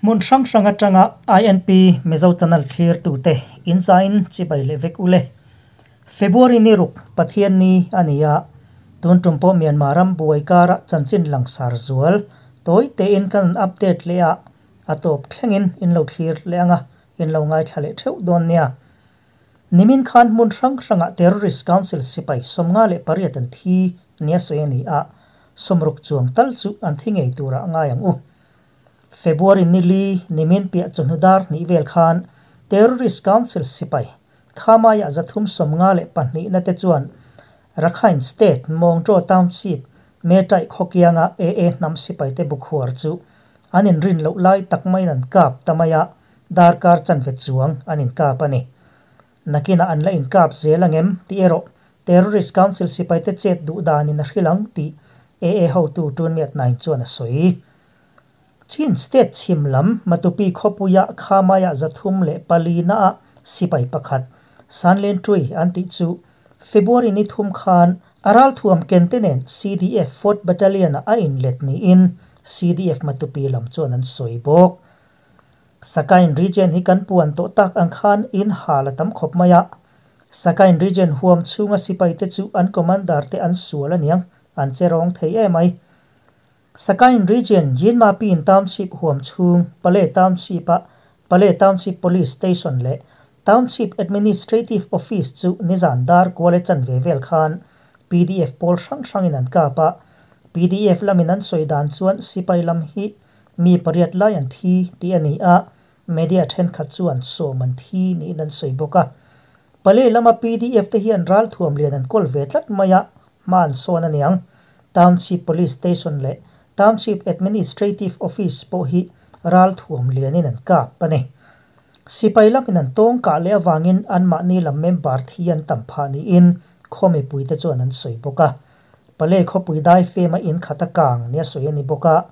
Hmun hrang hrang atanga INP Mizo channel thlir tute in zain chibai leh vek ule. February ni ruk Pathian ni a ni a, tun tum pawh Myanmar ram buai kara chanchin langsar zual tawi tein kan rawn update leh a, a tawp thlengin in lo thlir leh ang a, in lo ngaithla leh theuh dawn nia. Nimin khan hmun hrang hrangah Terrorist Council sipai 58 an thi nia sawi a ni a, 60 chuang tal chu an thi ngei turah ngai ang u. February ni li nimin piah chawhnu dar hnih vel khan Terrorist Council sipai Khamaiah 352 na te chuan Rakhine State Mawngtaw Township Metai khawkianga AA hnam sipai te bukhuar chu an inrin loh lai tak maiin an kap ta mai a, darkar chanve chuang an inkap a ni. Nakinah an la inkap zel angem tih erawh Terrorist Council sipai te chet duh danin a hrilh ang tih AA hotu Tun Myat Naing chuan a sawi. Chin State chhim lam Matupi khawpuia Khamaiah 304 naah sipai pakhat Sanlentui an tih chu February ni thum khan a ralthuam kente nen CDF Fourth Battalion-ah a inlet niin CDF Matupi lam chuan an sawi bawk. Sakain Region hi kan puan tawh tak ang khan in hal a tam khawp mai a. Sakain Region huam chhunga sipaite chu an commander te an sual aniang, an che rawng thei em mai. Sakain Region Yinmapin Township huam chhung Pale Township-a Pale Township Police Station leh Township Administrative Office chu nizan dar kual e chanve vel khan PDF pawl hrang hrangin an kap a. PDF lamin an sawi dan chuan sipai lam hi mi pariat lai an thi tih a ni a, media thenkhat chuan 10 an thi niin an sawi bawk a. Pale lama PDF te hian ralthuam lian an kawl ve tlat mai a, hma an sawn aniang. Township Police Station leh Township Administrative Office pawh hi ralthuam lianin an kap a ni. Sipai lamin an tawng kah leh avangin anmahni lam member thi an tam phah niin khaw mipuite chuan an sawi bawk a. Pale khawpui dai fema in khat a kang nia sawi a ni bawk a.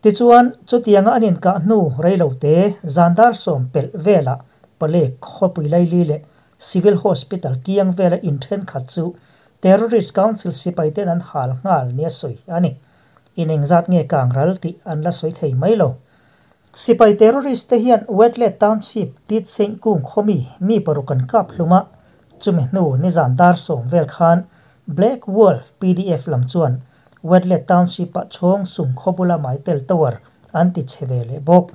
Tichuan, chutianga an inkah hnu reilote zandar 10 pelh velah Pale khawpui laili leh Civil Hospital kiang vela in thenkhat chu Terrorist Council sipai ten an hal nghal nia sawi a ni. In engzat nge kang ral tih an la sawi thei mai lo. Sipai terrorist te hian Wetlet Township Tit Seng Kung khawmi mi paruk an kap hlum a, chumi hnu nizan dar 10 vel khan Black Wolf PDF lam chuan Wetlet Township-ah chhawng sum khawbula maitel tower an ti chhe ve leh bawk.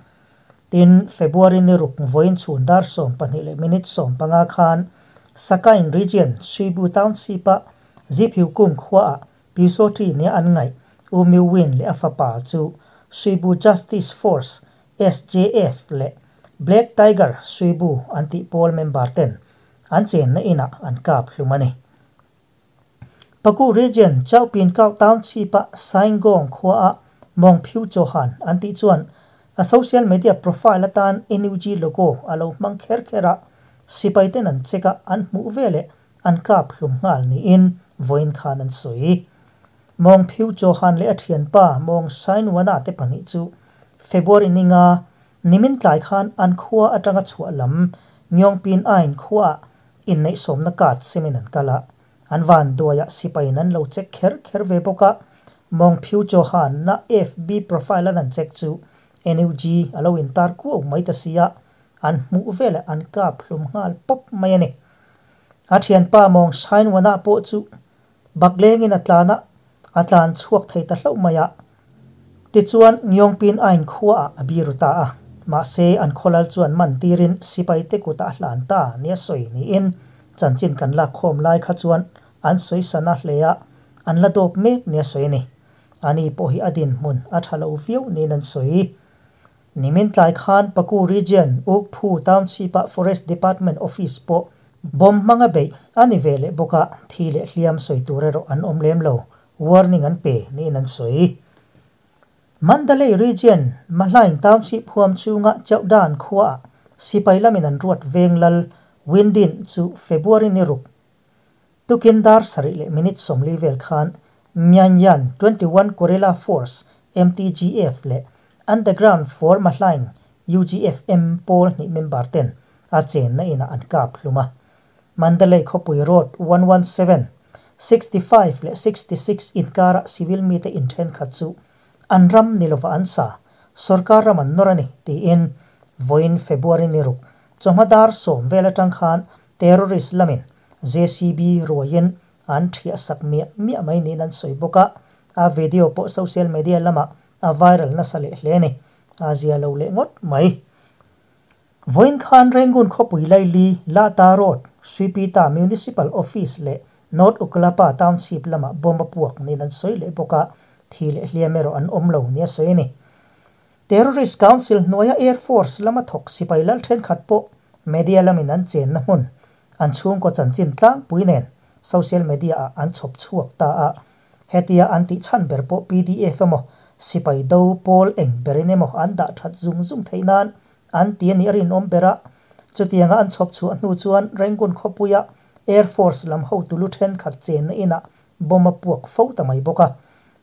Tin, February ni ruk vawiin chhun dar 12 leh minute 15 khan Sakain Region Suibu Township-a Ziphiu Kung khuaah Pyusawhti nia an ngaih U Myo Win leh a fapa chu Suibu Justice Force, SJF, leh Black Tiger Suibu an tih pawl member ten an chenna inah an kap hlum a ni. Paku Region Chaupin Kau Township-a Saingong khuaah Mawng Phiu Chauhan an tih chuan a social media profile atan NUG logo a lo hmang kher kher a, sipai ten an check a, an hmuh veleh an kap hlum nghal niin vawiin khan an sawi. Mawng Phiu Chauhan leh a thianpa Mawng Sainwana te pahnih chu February ninga nimin tlai khan an khua atanga chhuah lam Ngyongpin Ain khuaah inneih sawmna card semin an kal a, an van duaiah sipaiin an lo check kher kher ve bawk a. Mawng Phiu Chauhan na FB profile an an check chu NUG a lo intar kuau mai ta si a, an hmuh veleh an kap hlum nghal pawp mai a ni. A thianpa Mawng Sainwana pawh chu baklengin a tlan a, a tlan chhuak thei ta hlauh mai a. Tichuan Ngyongpin Ain khuaah a biru ta a, mahse an khawlal chuan man tirin sipai te kutah a hlan ta nia sawi niin chanchin kan lak khawm lai kha chuan an sawi sana hle a, an la dawp mek nia sawi a ni. Ani pawh hi a dinhmun a tha lo viau niin an sawi. Nimin tlai khan Paku Region Ukphu Township-ah Forest Department Office pawh bomb hmanga beih a ni ve leh bawk a, thi leh hliam sawi tur erawh an awm lem lo, warning an pe niin an sawi. Mandalay Region Mahlaing Township huam chhunga Chauhdan khuaah sipai lamin an ruat veng lal Windin chu February ni ruk tukin dar 7 leh minute 40 vel khan Myanyan 21 Guerrilla Force MTGF leh Underground for Mahlaing UGFM pawl hnih member ten a chenna inah an kap hlum a. Mandalay khawpui Road 117, 65 leh 66 inkara civil mi te inthen khat chu an ram ni lova an sa. Sorkar ram an nawr a ni, tiin vawiin February ni ruk chawhma dar sawm vel atang khan terrorist lamin JCB ruaiin an thiah sak miah miah mai niin an sawi bawk a, a video pawh social media lamah a viral nasa leh hle a ni, a zia lo leh ngawt mai. Vawiin khan Rangoon khawpui laili Lata Road, Swipita Municipal Office leh North Ukalapa Township lamah bomb a puak niin an sawi leh bawk a, thi leh hliam erawh an awm lo nia sawi a ni. Terrorist Council hnuaia Air Force lama thawk sipai lal thenkhat pawh media lamin an chenna hmun, an chhungkaw chanchin tlangpui nen social media ah an chhawp chhuak ta a, hetia an tih chhan ber pawh pdf emaw sipai do pawl eng berin emaw an dah that zung zung theih nan an ti a nih a rinawm ber a. Chutianga an chhawp chhuah hnu chuan Rangoon khawpuia Air Force lam hotu lu thenkhat chenna inah bomb a puak fo ta mai bawk a.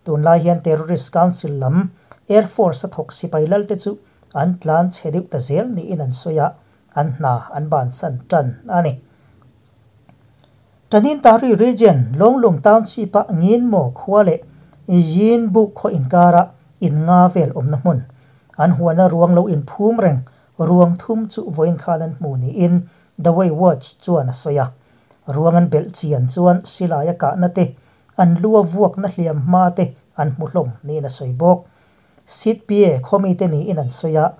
Tunlai hian Terrorist Council lam Air Force a thawk sipai lalte chu an tlan chhe deuh ta zel niin an sawi a, an hna an bansan tan a ni. Tanintari Region, Lawnglung Township-a Nginmaw khua leh Yinbu khaw inkara in nga vel awmna hmun, an huana ruang lo inphum reng ruang thum chu vawiin khan an hmu niin The Way Watch chuan a sawi a. Ruang an belh chian chuan silaia kahna te, an lu a vuakna hliam hma te an hmu hlawm niin a sawi bawk. Sitpie khaw mite niin an sawi a,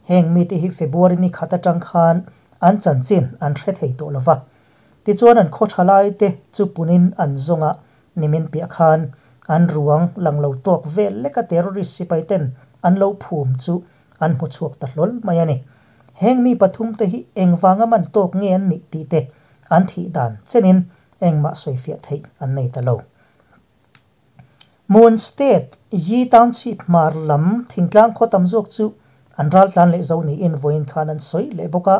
heng mite hi February ni khat atang khan an chanchin an hre thei tawh lo va. Tichuan an khaw tha lai te chu punin an zawng a, nimin piah khan an ruang lang lo tawk vel leka terrorist sipai ten an lo phum chu an hmu chhuak ta hlawl mai a ni. Heng mi pathum te hi engvanga man tawk nge an nih tih te an thih dan chenin engmah sawifiah theih an nei ta lo. Mon State, Yi Township hmar lam thingtlang khaw tam zawk chu an raltlan leh zo niin vawiin khan an sawi leh bawk a.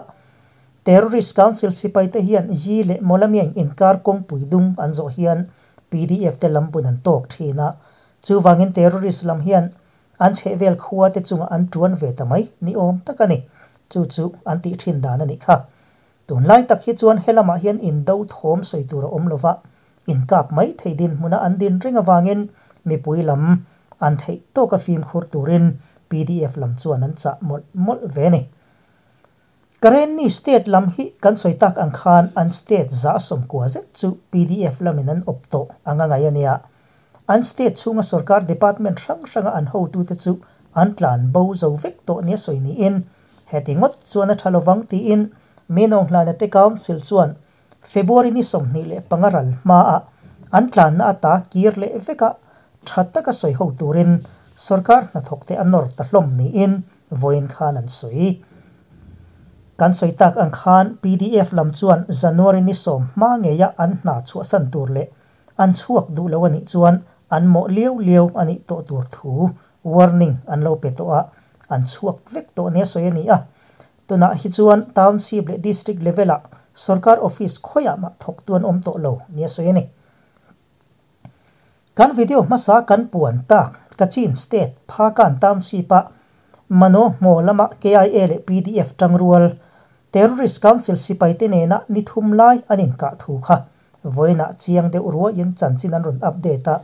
Terrorist Council sipai te hian Yi leh Mawlamyang inkar kawngpui dung an zawh hian pdf te lam bun an tawk thin a. Chuvangin terrorist lam hian an chhehvel khua te chungah an tuan ve ta mai ni awm tak a ni. Chu chu an tih thin dan a nih kha. Tunlai tak hi chuan helamah hian indo thawm sawi tur a awm lova, inkap mai thei dinhmuna an din reng avangin mipui lam an theih tawka fimkhur turin pdf lam chuan an chah mawlh mawlh ve a ni. Karenni state lam hi kan sawi tak ang khan an state za sawmkua zet chu pdf lamin an awp tawh ang a ngaih a nia. An state chhunga sorkar department hrang hranga an hotute chu an tlan bo zo vek tawh nia sawi niin Heti ngawt chuan a tha lovang tiin Minawng Hlanate Council chuan February ni 25 ral hmaah an tlanna ata kir leh vekah tha taka sawi ho turin sorkar hnathawkte a nawr ta hlawm niin vawiin khan an sawi. Kan sawi tak ang khan pdf lam chuan January ni 10 hma ngeia an hna chhuahsan tur leh an chhuak duh lo a nih chuan an mawh liau liau a nih tawh tur thu warning an lo pe tawh a, an chhuak vek tawh nia sawi a ni a. Tunah hi chuan Township leh District level-ah sorkar office khawiah mah thawktu an awm tawh lo nia sawi a ni. Kan video hmasa kan puan tak Kachin State Phakan Township-a Mano Hmaw lama KIA leh pdf tangrual Terrorist Council sipaite nena ni thum lai an inkah thu kha vawiinah chiang deuh ruaiin chanchin an rawn update a.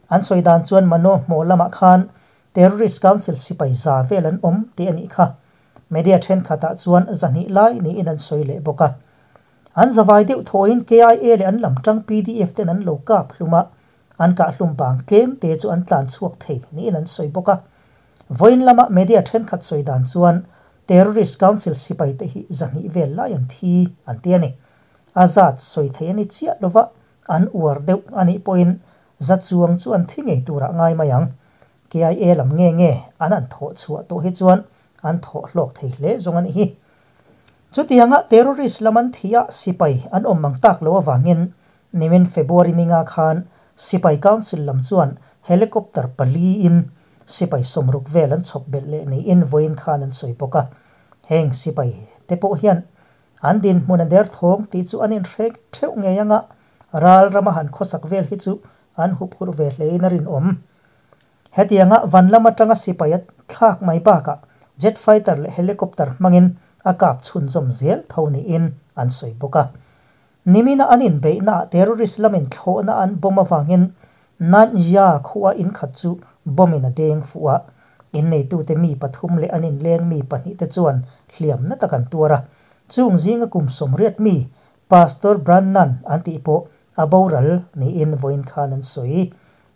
An sawi dan chuan Mano Hmaw lamah khan Terrorist Council sipai za vel an awm tih a nih kha. Media thenkhatah chuan zahnih lai niin an sawi leh bawk a. An zavai deuh thawhin KIA leh an lam tang pdf ten an lo kap hlum a, an kah hlum bang tlem te chu an tlan chhuak thei niin an sawi bawk a. Vawiin lama media thenkhat sawi dan chuan Terrorist Council sipai te hi zahnih vel lai an thi an ti a ni. A zat sawi thei a ni chiah lova, an uar deuh a nih pawhin za chuang chu an thi ngei turah ngai mai ang. KIA lam nge nge an an thawh chhuah tawh hi chuan an thawh hlawk thei hle zawng a nih hi. Chutianga terrorist lam an thih a sipai an awm mang tak lo avangin nimin February ninga khan Sipai Council lam chuan helicopter pali in sipai sawmruk vel an chhawp belh leh niin vawiin khan an sawi bawk a. Heng sipai te pawh hian an dinhmun a der thawng tih chu an inhrek theuh ngei anga ral rama han khawsak vel hi chu an huphurh ve hlein a rinawm. Hetianga van lam atanga sipai a thlak mai bakah jet fighter leh helicopter hmangin a kap chhunzawm zel tho niin an sawi bawk a. Nimina an inbeihnaah terrorist lamin thlawhna an bomb avangin Nanya khua inkhat chu bomb-in a deng fuh a, Inneitute mi pathum leh an inleng mi pahnihte chuan hliamna tak an tuar a. Chung zinga kum 80 mi Pastor Brannan an tih pawh a boral niin vawiin khan an sawi.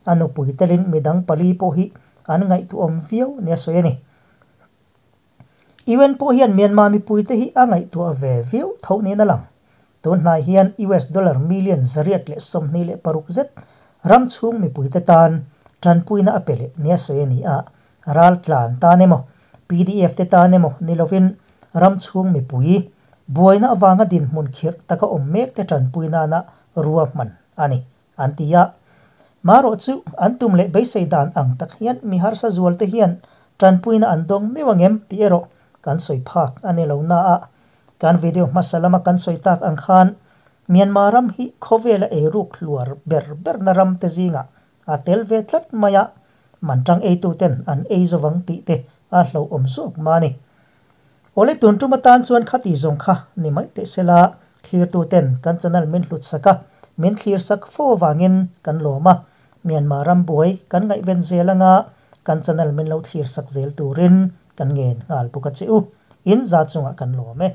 A nupui telin midang pali pawh hi an ngaihtuahawm viau nia sawi a ni. UN pawh hian Myanmar mipuite hi a ngaihtuah ve viau tho niin a lang. Tun hnai hian US dollar million 126 zet ram chhung mipuite tan tanpuina a pe leh nia sawi a ni a, raltlan tan emaw, pdf te tan emaw ni lovin ram chhung mipui buaina avanga dinhmun khirh taka awm mek te tanpui nana ruahman a ni, an ti a. Marawh chu an tum leh beisei dan ang tak hian mi harsa zual te hian tanpuina an dawng meuh ang em tih erawh kan sawi phak a ni lo na a. Kan video hmasa lama kan sawi tak ang khan Myanmar ram hi khawvela eiruk hluar ber berna ram te zingah a tel ve tlat mai a, mantang eituten an ei zawang tih te a hlauhawm zawk mah a ni. Awle tun tum atan chuan khati zawng kha ni mai teh sela, thlirtuten kan channel min hlut sak a, min thlir sak fo avangin kan lawm a, Myanmar ram buai kan ngaihven zel anga kan channel min lo thlir sak zel turin kan ngen nghal bawk a che u. In za chungah kan lawm e.